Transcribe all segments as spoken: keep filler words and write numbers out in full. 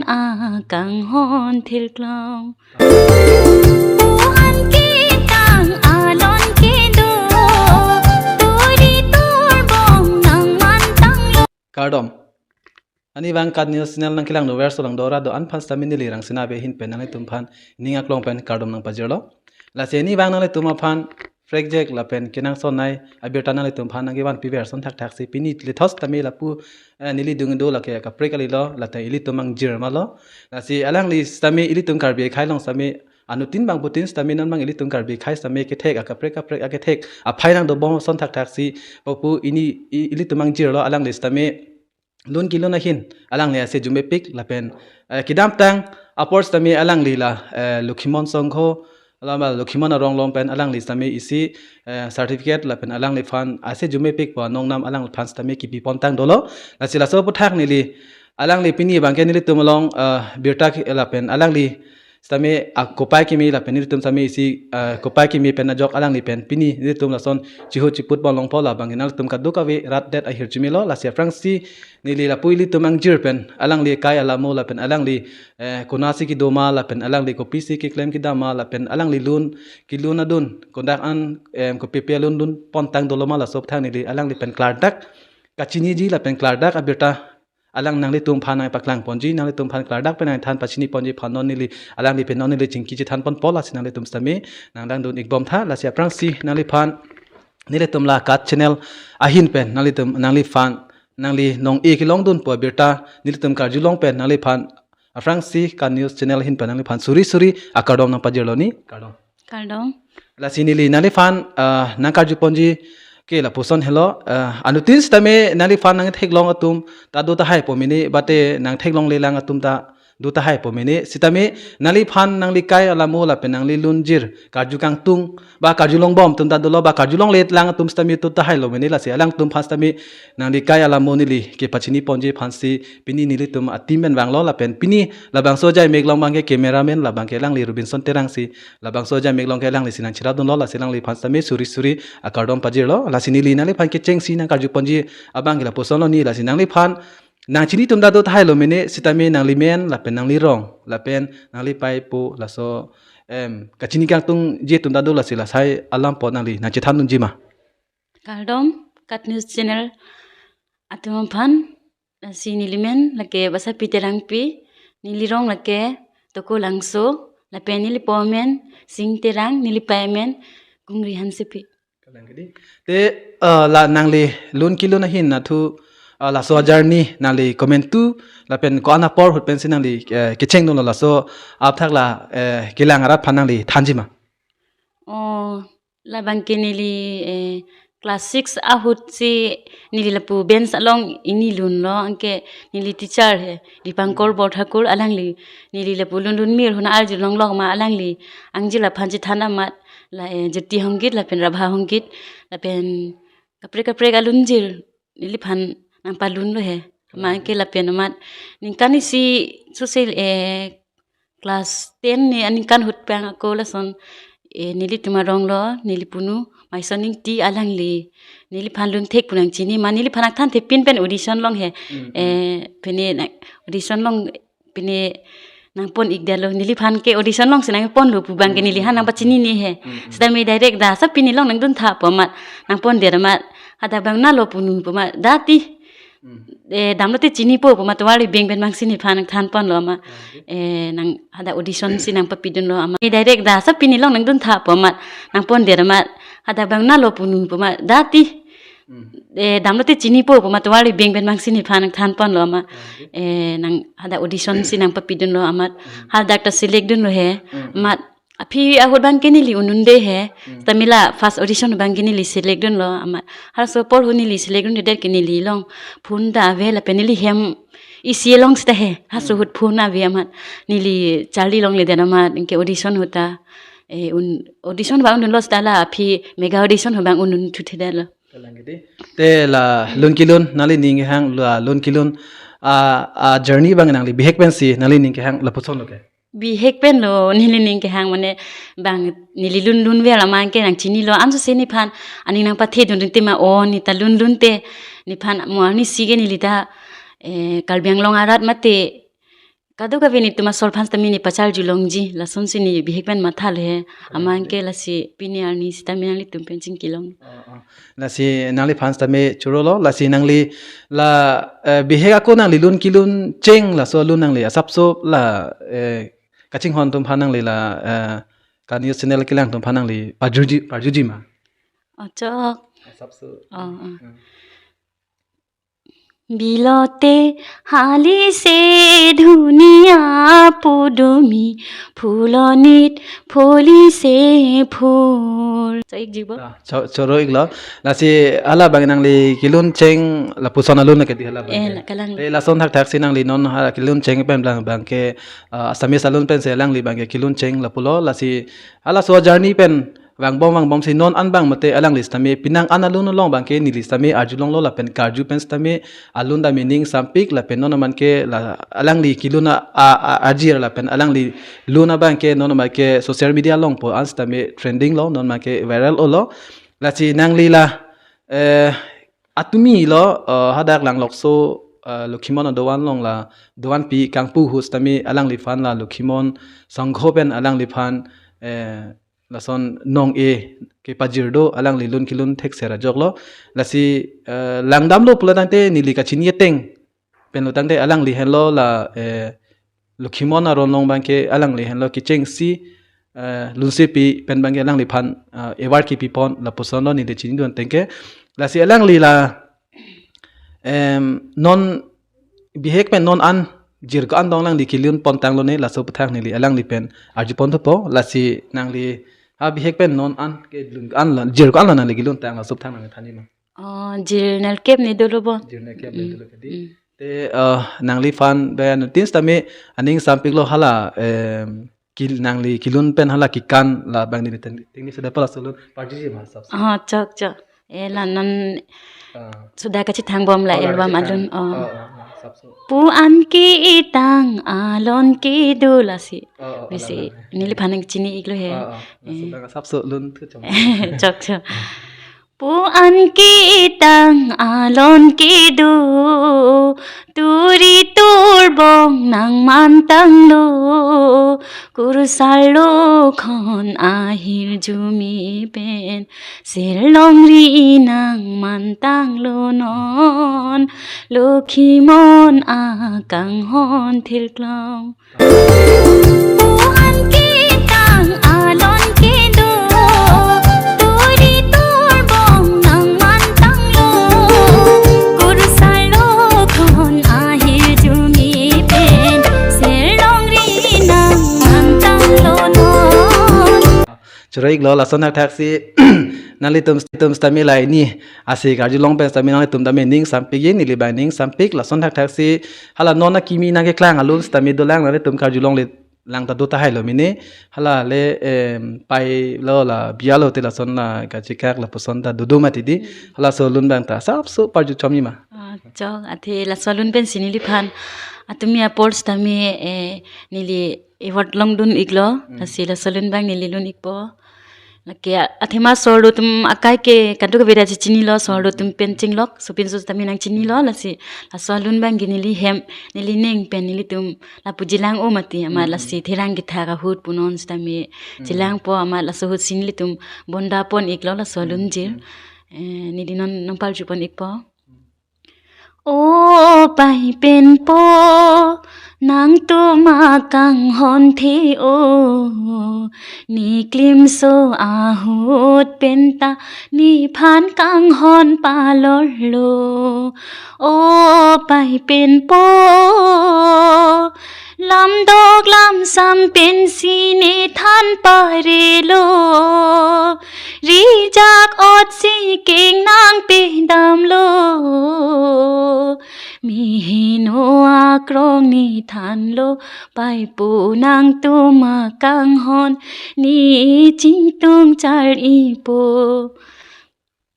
Akanghon thilklong. Puhan kitang alon kedo, turi turbong nangmantanglo. Kardom. Ani bang Kat News Channel nangkelang do verso lang do ra do-an aphan sitame neli Rangsina Bey ahin pen nanglitum aphan ning aklong pen kardom nangpajirlo. Lasi ani bang nanglitum aphan prekjak lapen kenangsot nei abirta nanglitum aphan nangkevan piver ason thakthaksi pini lethos tame lapu, eh, neli dung do lake kaprek kalilo lata ilitum angjir malo. Lasi alangli sitame ilitum Karbi akhei along sitame anuttin bangphutin sitame non bang ilitum Karbi akhei sitame kethek akaprek kaprek akethek aphai nangdobom ason thakthaksi papu ini i- ilitum angjirlo alangli sitame lun kelun ahin alangli ase jumepik lapen, eh, kedamtang apor sitame alangli la, eh, Lokhimon Songho lama Lokhimon arong along pen alangli sitame isi, eh, certificate lapen alangliphan ase jumepik pu anong nam alangliphan sitame kipi pontang dolo. Lasi laso aphuthak neli alangli pini bangke nelitum along, eh, birta ke- lapen alangli sitame akopai kimi lapen nelitum sitame isi, eh, kopai kimi pen ajok alangli pen pini nelitum lason chihut chiput bom longpo labang nangtum kadokave rat det ahirjume lo. Lasi aphrangsi neli lapu ilitum angjir pen alangli akai alamo lapen alangli, eh, konatsi kedo ma lapen alangli kopisi keklem kedam ma lapen alangli lun kelun adun konat an, em, kopipi alun lun pontang dolo ma laso aphuthak neli alangli pen klardak kachiniji lapen klardak abirta alang nanglitum aphan nangpaklang ponji, nanglitum aphan klardak pen nangthan pachini ponji aphan non neli alangli pen non neli chingki chethan ponpo lasi nanglitum sitame nangdang dun ikbom tha. Lasi aphrangsi nangliphan nelitum la Kat Channel ahin pen nanglitum nangliphan nangli nong-e kelong dun pu abirta nelitum karjulong pen nangliphan aphrangsi Kat News Channel ahin pen nangliphan suri suri akardom nangpajirlo ni. Kardom. Kardom. Lasi neli nangliphan, ah, nangkarju ponji ke lapuson helo, ah, anuttin sitame nangliphan nangtheklong atum ta do tahai po mene bate nangtheklonglelang atum ta do tahai po mene sitame nangliphan nangli kai alamo lapen nangli lunjir karju kangtung ba karjulongbom atum ta dolo ba karjulonglelang atum sitame do tahailo mene lasi alangtum aphan sitame nangli kai alamo neli kepachini ponji aphansi pini nelitum a-team pen vanglo lapen pini labangso ajai mek along bangke cameraman labangke alangli Robinson Terang si labangso ajai mek along ke alangli si nangcherap dunlo lasi alangliphan sitame suri suri akardom pajirlo lasi neli nangliphan kechengsi nangkarju ponji abang ke lapuson lo ni lasi nangliphan nangchini atum ta do tahailo mene sitame nangli men lapen nangli rong lapen nangli paipo laso, em, kachini kangtungji atum ta do lasi lasai alam po nangli nangchethan dunji ma. Kardom, Kat News Channel atum aphan, lasi neli men lake Basapi Terangpi, neli rong lake Toko Langso, lapen neli po men Sing Terang, neli pai men Kungri Hansepi. Kalang kedi. Te, eh, la nangli lun kelun ahin nathu, eh, laso ajarni nangli komantu lapen ko-an apor ahut pensi nangli, eh, kecheng dunlo laso aphuthak la, eh, kelang arat aphan nangli thanji ma. Oh, labangke neli, eh, class six ahut si neli lapu bench along ingni lunlo anke neli teacher he Dipankor Borthakur alangli neli lapu lun lun mir huna arjulong lok ma alangli angjir aphan chethan amat la, eh, Jyoti Hongkit lapen Rabha Hongkit lapen kaprek kaprek alunjir neliphan nangpalunlo he. Amat anke lapen amat ningkan isi sose, eh, class ten ni aningkan ahut pang ako lason, eh, nelitum arong lo, neli punu Maison Ingti alangli neliphan lun thek pu nangchini ma neliphan nangthan thepin pen audition long he. Mm, mm. Eh, pine na audition long pine nangpon-ikdetlo neliphan ke audition long si nangponlo pu bangke, mm, neli ha, mm, nangpachinine he. Mm, mm. Sitame direct dah sa pini long nangdun tha pu amat nangpondet amat hadak bang nalo punu pu amat dah ti. Mm. Eh, damlote chinipo pu amat tovar beng pen bangsi nephan nangthan ponlo amat. Ah, okay. Eh, nang hadak audition si nangpapidunlo amat. Eh, direct dah sa pini long nangdun tha pu amat nangpondet amat hadak bang nalo punu pu amat dah ti. Mm. Eh, damlote chinipo pu amat tovar beng pen bangsi nephan nangthan ponlo amat. Ah, okay. Eh, nang hadak audition si nangpapidunlo amat. Mm. Hadak ta select dunlo he. Mm, mm. Amat aphi ahut bangke neli un-unde he. Hmm. Sitame la first audition bangke neli select dunlo amat. Halaso apor ahut neli select dunde ke neli long phone ta ave lapen neli hem isi along sita he. Halaso, hmm, ahut phone ave amat. Neli charli longledet amat anke audition ahut ta, eh, un audition abang undunlo sita la aphi mega audition ahut bang un-un thuthedetlo. Kalang kedi. Te la lun kelun nangli ning kehang la lun kelun a, a journey bang nangli bihek pensi nangli ning kehang lapuson lo ke. Bihek pen lo neli ning kehang mane bang neli lun lun ver amat ke nangchinilo ansose nephan aning nangpathe dun ring tema o neta lun lun te nephan mo arnisi ke neli ta, eh, Karbi Anglong arat mate Kadokave netum asor aphan sitame ne pacharjulongji, lasonsi ne bihek pen matha lo he. Amat ke lasi pini arni sitame nanglitum pen chingkilong. Oh, oh. Lasi nangliphan sitame choro lo, lasi nangli la, eh, bihek ako nangli lun kelun cheng laso alun nangli asapso la, eh, kachinghon atum aphan nangli la, eh, ka news channel kelang atum aphan nangli parjuji, parjuji ma? Achok. Asapso. Oh, oh. Hmm. Bilote halise dhuniya pudumi, phulonit pholise phul. Choro-ikji bo? Ah, cho-, choro-iklo. Lasi hala abang nangli kelun cheng lapuson alun ke di hala abang. Eh, ke la kalang. Eh, lason thakthaksi nangli non ha kelun cheng pen abang, abang ke, ah, Assamese alun pensi alangli abang ke kelun cheng lapulo. Lasi halaso ajourney pen vangbom vangbomsi non an abang mate alangli sitame penang an alun along abang ke neli sitame arjulonglo lapen karju pen sitame alun tame ning sampik lapen non amat ke la alangli kelun a, a, a, ajir lapen alangli lun abang ke non amat ke social media along pu an sitame trending lo, non amat ke viral olo. Lasi nangli la, eh, atumi lo, eh, hadak Langlokso, eh, Lokhimon adovan along la dovan pi kangpu ahut sitame alangliphan la Lokhimon Sangho pen alangliphan, eh, lason nong-e kepajir do, alangli lun kelun thekser ajok lo. Lasi, eh, langdamlo pulo tangte neli kachini ateng pen lo tangte alangli henlo la, eh, Lokhimon aron along abang ke alangli henlo kechengsi, eh, lunsepi pen abang ke alangliphan, eh, award kepipon lapuson lo neli chinidun ateng ke. Lasi alangli la, em, non bihek pen non an jirko an dong alangli kelun pon tanglo ne, laso aphuthak neli alangli pen arjupon thupo. Lasi nangli ha bihek pen non an kelun an lo, jirko an lo nangli kelun tang, laso aphuthak nangli thanji ma? Oh, jir nerkep ne dolo bo. Jir nerkep ne, mm, dolo ke di. Mm. Te, eh, nangliphan ba anuttin sitame aning sampiklo hala, em, kil-, nangli kelun pen hala kekan la abang neli ten-, tengne sudah pala sulun parjuji ma asapso. Ah, chok, chok. Eh, la non, ah, sudah kachethang bom la, oh, la album kachethang alun. Oh. Oh, oh, oh, asapso. Pu an ketang alon kedo lasi. Oh, oh, oh, bisi la, la, la. Neliphan nangchini-iklo he. Oh, oh. Eh. Laso abang asapso lun thu chom. Chok, chok. Pu an ketang alon kedo, turi turbong nangmantanglo, Kurusar Lokhon ahirjume pen, sirlongri nangmantanglo non, Lokhimon akanghon thirklong. Pu an ketang alon kedo, turi turbong nangmantanglo, Kurusar Lokhon ahirjume pen, sirlongri nangmantanglo non. Choro-iklo, lason thakthaksi nanglitum, tum sitame la ini ase karjulong pen sitame nanglitum tame ning sampik, neli abang ning sampik, lason thakthaksi hala non akimi nangkeklang alun sitame dolang, nanglitum karjulongle lang ta do tahailo mene. Hala le, em, pai lo la bialo te lason la kachekak lapuson ta dodo mati di. Hmm. Halaso alun abang ta asapso parju chomji ma? Ah, chok, athe laso alun pensi neliphan atumi apor sitame, eh, neli award longdun-iklo, hmm, lasi laso alun abang neli lun-ikpo. Lake a-, athema sordo atum akai ke kadokave ta chechinilo, sordo atum pen chenglok, sopinso sitame nangchinilo, lasi laso alun abang ke neli hem, neli ning pen nelitum lapu chelang-o mati, amat, hmm, lasi therang kethak ahut punon sitame, hmm, chelangpo, amat laso ahutsi nelitum bonda pon-iklo laso alun, hmm, jir. Hmm. Eh, neli non nangparjupon-ikpo. O Paipenpo, nangtum akanghon the-o, ne klimso ahut penta nephan kanghon palorlo. O Paipenpo, lamdok lamsam pensi nethan parelo, rijak otsi keng nangpedamlo, meheno akrong nethanlo, Paipo nangtum akanghon ne chingtung char-ipo.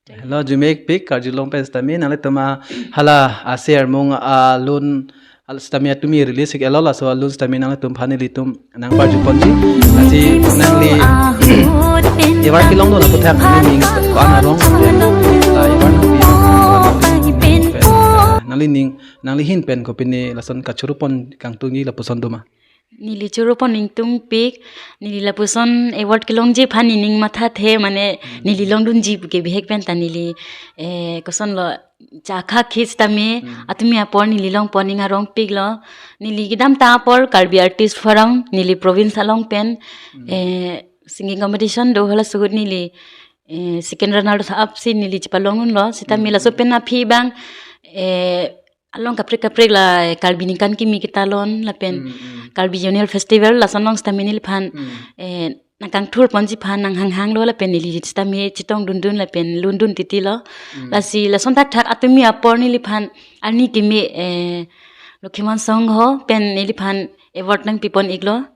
Hello, arjumek pik, karjulong pen sitame nanglitum a hala ase armung alun al sitame atumi release ik-elo, laso alun sitame nanglitum aphan nelitum nangparjuponji. Lasi nangli award kelongdun aphuthak nangli ning ko-an arong, la award nangpi, nang Nangli ning, nangli ahin pen kopine lason kachoro pon kangtungji lapuson doma? Neli choro pon ingtungpik, neli lapuson award kelongji aphan nening mathathe, mane neli longdunji pu ke bihek pen ta neli, eh, kosonlo, chakha khis tame, atumi apor neli long pon ning arongpiklo. Neli kedamtang apor Karbi Artist Forum, neli province along pen, eh, singing competition do, halaso ahut neli, eh, second runner up si neli chepalong unlo, sitame laso pen aphi abang, eh, along kaprek kaprek la, eh, Karbi Ningkan Kimi Ketalon lapen Karbi Annual Festival lason along sitame neliphan, eh, nangkangthur ponji aphan nanghanghanglo lapen neli sitame chetongdundun lapen lundun titilo. Lasi lason thakthak atumi apor neliphan arni kimi, eh, Lokhimon Sangho pen neliphan award nangpi pon iklo.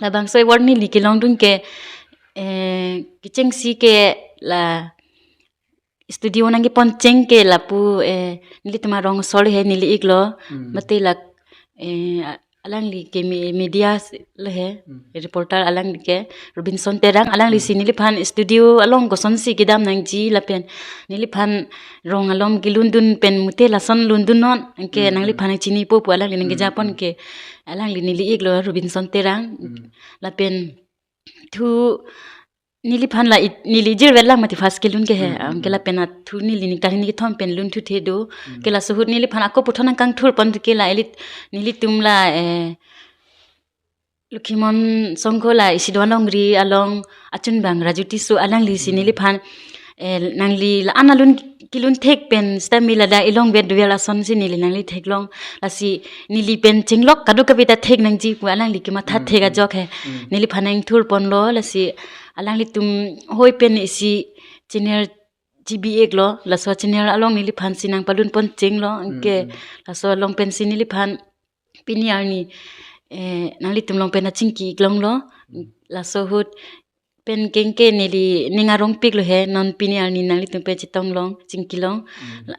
Labangso award neli kelongdun ke, eh, kechengsi ke la studio nangkepon cheng ke lapu, eh, nelitum arong asor he neli iklo. Mate la, eh, alangli ke me-, media s-, lo he, reporter alangli ke, Robinson Terang, alanglisi neliphan studio along kosonsi kedam nangji lapen neliphan rong along kelundun pen mute lason lundunnon, anke nangliphan nangchinipo pu alangli nangkejapon ke, alangli neli iklo, Robinson Terang. Lapen thu neliphan la it-, neli jirvetlang mati first kelun ke he, anke lapen athu neli ning kali ni kethom pen lunthuthe do. Ke laso ahut neliphan ako puthot nangkangthur pon ke la elit nelitum la, eh, Lokhimon Sangho la isi do-an longri along achunbang Raju Tisso alanglisi neliphan, eh, nangli la-an alun kelun thek pen sitame ladak ilong vet duel asonsi neli nangli theklong, lasi neli pen chenglok kadokave ta thek nangji pu alangli kematha thek ajok he. Neliphan nangthur ponlo, lasi alanglitum hoi pen isi channel chibi iklo, laso channel along neliphansi nangpalun pon chenglo, anke laso along pensi neliphan pini arni, eh, nanglitum along pen achingki iklonglo. Laso ahut pen kengke neli ning arongpiklo he, non pini arni nanglitum pen chetonglong, chingkilong.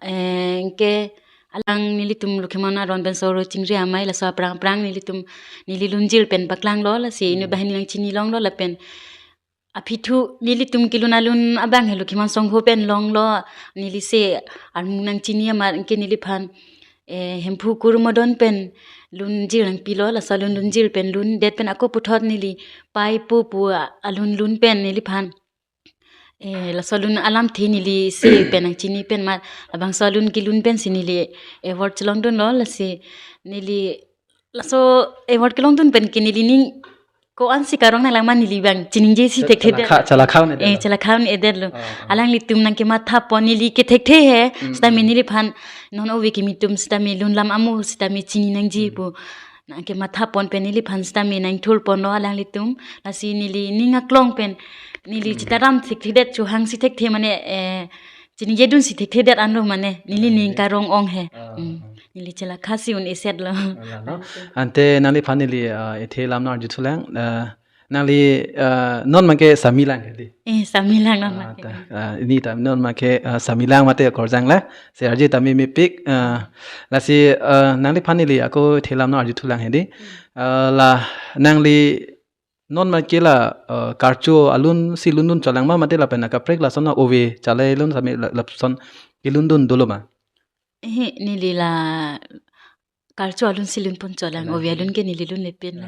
Eh, anke alang nelitum Lokhimon aron pen soro chingri amei, laso aphrang aphrang nelitum neli lunjir pen paklanglo, lasi inut banghini nangchinilonglo lapen aphi thu nelitum kelun alun abang he Lokhimon Sangho pen longlo, neli se armu nangchini amat anke neliphan, eh, Hemphu Kurumodon pen lunjir nangpilo, laso alun lunjir pen lundet pen ako puthot neli pai po pu alun lun pen neliphan, eh, laso alun alamthe neli se pen nangchini pen amat labangso alun kelun pensi neli award chelongdunlo, lasi neli laso award kelongdun pen ke neli ning ko-ansi karong nanglang ma neli abang chiningjesi thekthe det. Chalakha, chalakha un-edet lo. Chalakha un-edet lo. Alanglitum nangkematha pon neli kethekthe he. Sitame neliphan non ove kimi atum sitame lunlam amo sitame chini nangji pu nangkematha pon pen neliphan sitame nangthur ponlo alanglitum. Lasi neli ning aklong pen neli chetaram thekthe det, chohangsi thekthe mane, eh, chiningjedunsi thekthe det anlo mane neli ning karong ong he. Neli chelakha si un-esetlo. Ala, no? Ante nangliphan neli, ah, ethe lam nang-arjuthulang, ah, nangli, ah, non make samilang ke di? Eh, samilang non make. Ah, ini ta non make, ah, samilang mate korjang la. Se arje tame mepik, ah, lasi, ah, nangliphan neli ako ethe lam nang-arjuthulang he di. Ah, la nangli non make la, eh, karcho alunsi lundun cholang ma mate lapen akaprek lason ove chalai alun sitame la-, lapuson kelundun dolo ma? Eh, neli la karcho alunsi lun pon cholang, ove alun ke neli lunle pen la.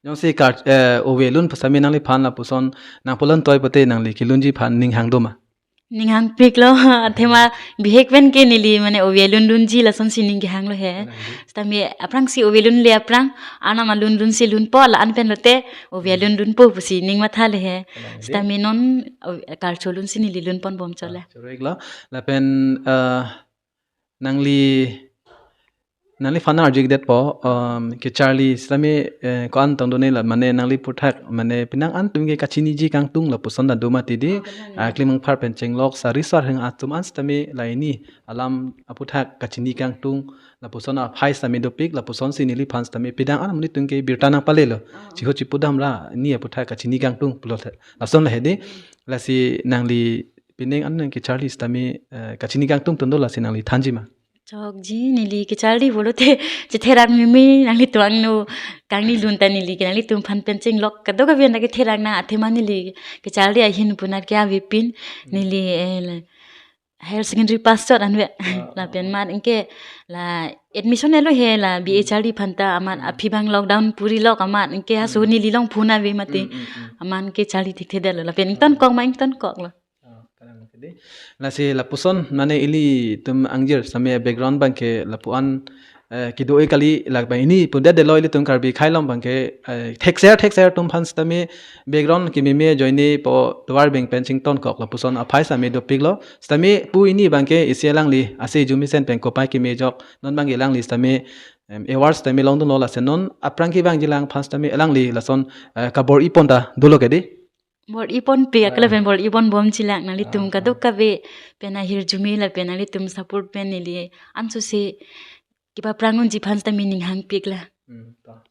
Jongsi kar-, eh, ove alun sitame nangliphan lapuson nangpalun toi pote nangli kelunji aphan ning hang doma? Ning hangpiklo, athema bihek pen ke neli mane ove alun lunji lasonsi ning kehanglo he. Sitame aphrangsi ove alun le aphrang, arnam alun lunsi lunpo, la-an pen lote ove alun lunpo pusi ning mathale he. Sitame non, o-, karcho alunsi neli lun pon bom chola. Choro iklo, lapen, eh, nangli, nangliphan nang-arju-ikdetpo, um, kecharli sitame, eh, ko-an tangdone la, mane nangli aphuthak, mane penang an atum ke kachiniji kangtung lapuson ta doma ti di, ah, Klimangphar pen chenglok sari sarheng atum an sitame la ini alam aphuthak kachini kangtung lapuson aphai sitame dopik, lapusonsi neliphan sitame penang an amonit atum ke birta nangpalelo. Chiho chipu dam la, ini aphuthak kachini kangtung pulo the. Lason la he di, lasi nangli penang an nang kecharli sitame, eh, kachini kangtungtun do lasi nangli thanji ma? Chokji, neli kecharli pulote chetherak meme nanglitum angno kangni lun ta neli ke nanglitum aphan pen chenglok kadokave ta ketherak nang athema neli kecharli ahin punat ke avepin neli, eh, la, higher secondary pass chot anve. Lapen amat anke la admission elo he la B A charli aphanta amat aphi abang lockdown puri lok amat anke haso neli longphun ave mate. Amat anke charli thekthedetlo lapen ingtonkok ma ingtonkoklo. Lasi lapuson mane ilitum angjir sitame background abangke lapu-an kedo-e kali, lak abang ini pudetdetlo ilitum Karbi akhei along abangke thekser thekser atum aphan sitame background kememe ajoine po tovar abang pen chingtonkok lapuson aphai sitame dopiklo. Sitame pu ini abangke isi alangli ase arjumesen pen kopai keme ajok non abangke alangli sitame award sitame longdunlo, lasi non aphrang kevangjilang aphan sitame alangli lason kabor-i pon ta dolo kedi. Bor-i ponpe akala pen bor-i ponbomjilang, nanglitum kadokave pen ahirjume lapen nanglitum support pen neli ansose kepaprang unji aphan sitame ning hangpiklo.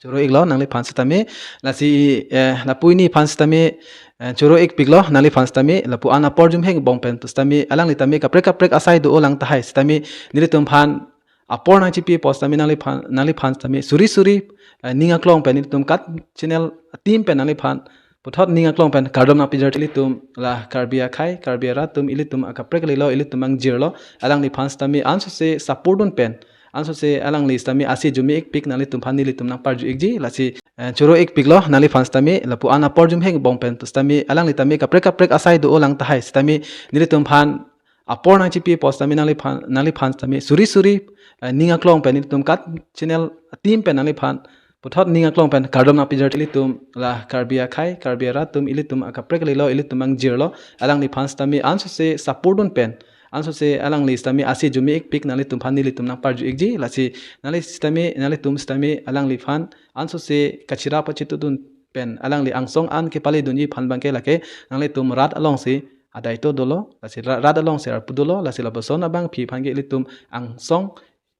Choro-iklo nangliphan sitame, lasi lapu ini aphan sitame choro-ikpiklo nangliphan sitame, lapu-an apor jumhek angbong pen sitame alangli tame kaprek kaprek asai do-o lang tahai sitame nelitum aphan apor nangchipi apot sitame nangliphan sitame suri suri ning aklong pen nelitum KAT channel team pen nangliphan puthot ning aklong pen kardom nangpajir. Ilitum la Karbi akhei, Karbi arat atum, ilitum akaprek kalilo, ilitum angjirlo, alangliphan sitame ansose support dun pen ansose alangli sitame ase arjume-ikpik nanglitum aphan nelitum nangparju-ikji, lasi choro-ikpiklo nangliphan sitame, lapu-an apor jumhek angbong pen sitame alangli tame kaprek kaprek asai do-o lang tahai sitame nelitum aphan apor nangchipi apot sitame nangliphan sitame suri suri ning aklong pen nelitum KAT channel team pen nangliphan puthot ning aklong pen kardom nangpajir. Ilitum la Karbi akhei, Karbi arat atum, ilitum akaprek kalilo, ilitum angjirlo, alangliphan sitame ansose support dun pen ansose alangli sitame ase arjume-ikpik nanglitum aphan nelitum nangparju-ikji, lasi nangli sitame nanglitum sitame alangliphan ansose kachira pachito dun pen alangli angsong an kepale dunji aphan abangke lake nanglitum rat alongsi adaito dolo, lasi rat alongsi arpu dolo, lasi lapuson abangpi aphan ke ilitum angsong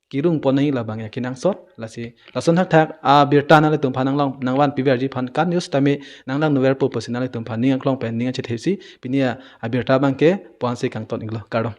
kerung pon nangji labang ya kenangsot, lasi lason thakthak abirta nanglitum aphan nanglong nangvanpiverji aphan KAT News tame nanglangdunverpo pusi nanglitum aphan ning aklong pen ning achethesi pini abirta abangke ponsi kangton-iklo, kardom.